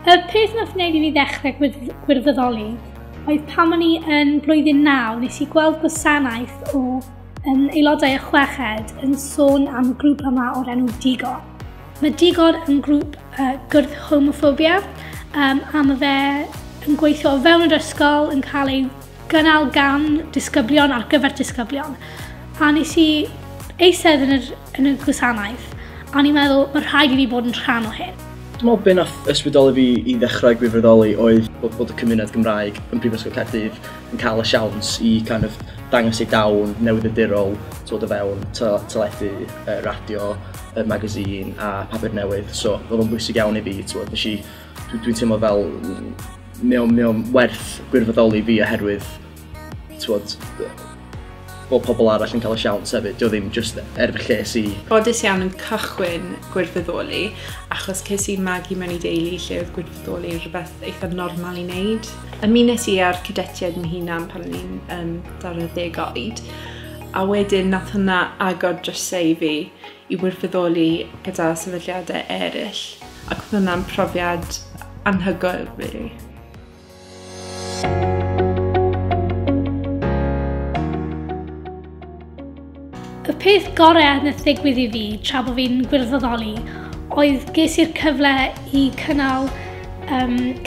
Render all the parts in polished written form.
Y peth nath wneud i fi ddechrau gwirfoddoli oedd pan o'n i yn blwyddyn 9, nes i gweld gwasanaeth o aelodau y chweched yn sôn am grŵp yma o'r enw Digon. Mae Digon yn grŵp gwrth homophobia, a mae fe yn gweithio o fewn yr ysgol, yn cael ei gynnal gan disgyblion ar gyfer disgyblion. A nes i eistedd yn y gwasanaeth, a o'n i'n meddwl, mae rhaid i fi bod yn rhan o hyn. Dwi'n meddwl be nath ysbrydoli fi i ddechrau gwirfoddoli oedd bod y cymuned Gymraeg yn Prifysgol Caerdydd yn cael y siawns i kind of dangos ei dawn newyddiadurol, dod o fewn teledu, radio, magazine a papur newydd. So oedd o'n bwysig iawn i fi. Nes i, dwi'n teimlo fel mae o'n werth gwirfoddoli fi oherwydd bod pobl arall yn cael y siawns hefyd, dio ddim just er fy lles i. Ffodus iawn yn cychwyn gwirfoddoli, achos ces i magu mewn i deulu lle oedd gwirfoddoli yn rhywbeth eitha normal i wneud. Ymunes i ar cadetiaid yn hunan pan o'n i'n 20 oed, a wedyn nath hwnna agor drysau i fi i wirfoddoli gyda sefydliadau eraill, ac oedd hwnna'n profiad anhygoel, really. Y peth gorau nath ddigwydd i fi tra bod fi'n gwirfoddoli oedd ges i'r cyfle i cynnal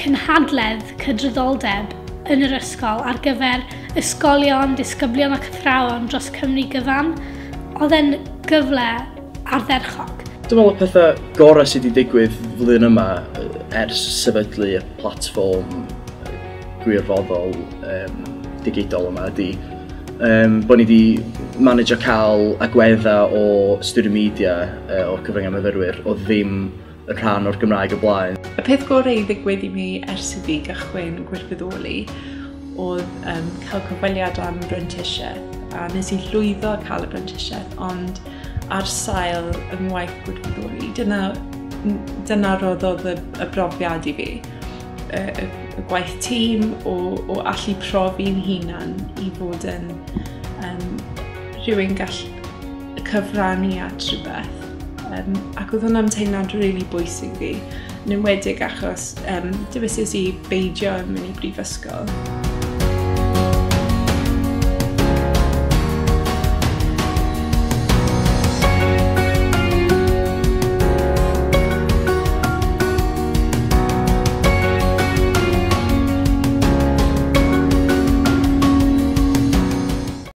cynhadledd cydraddoldeb yn yr ysgol ar gyfer ysgolion, disgyblion ac athrawon dros Cymru gyfan. Oedd e'n gyfle ardderchog. Dwi'n meddwl y pethau gorau sydd wedi digwydd flwyddyn yma ers sefydlu y platfform gwirfoddol digidol yma ydy bod ni wedi manageo cael agweddau o student media o'r cyfryngau myfyrwyr o ddim yn rhan o'r Gymraeg o blaen. Y peth gorau i ddigwydd i mi ers i fi gychwyn gwirfoddoli oedd cael cyfweliad am brentisiaeth, a nes i llwyddo cael y brentisiaeth, ond ar sail yng ngwaith gwirfoddoli. Dyna roddodd y brofiad i fi. Y gwaith tîm o allu profi'n hunan i fod yn rhywun gall cyfrannu at rhywbeth. Ac oedd hwnna'n teimlad rili bwysig fi, yn enwedig achos dewisais i beidio yn mynd i brifysgol.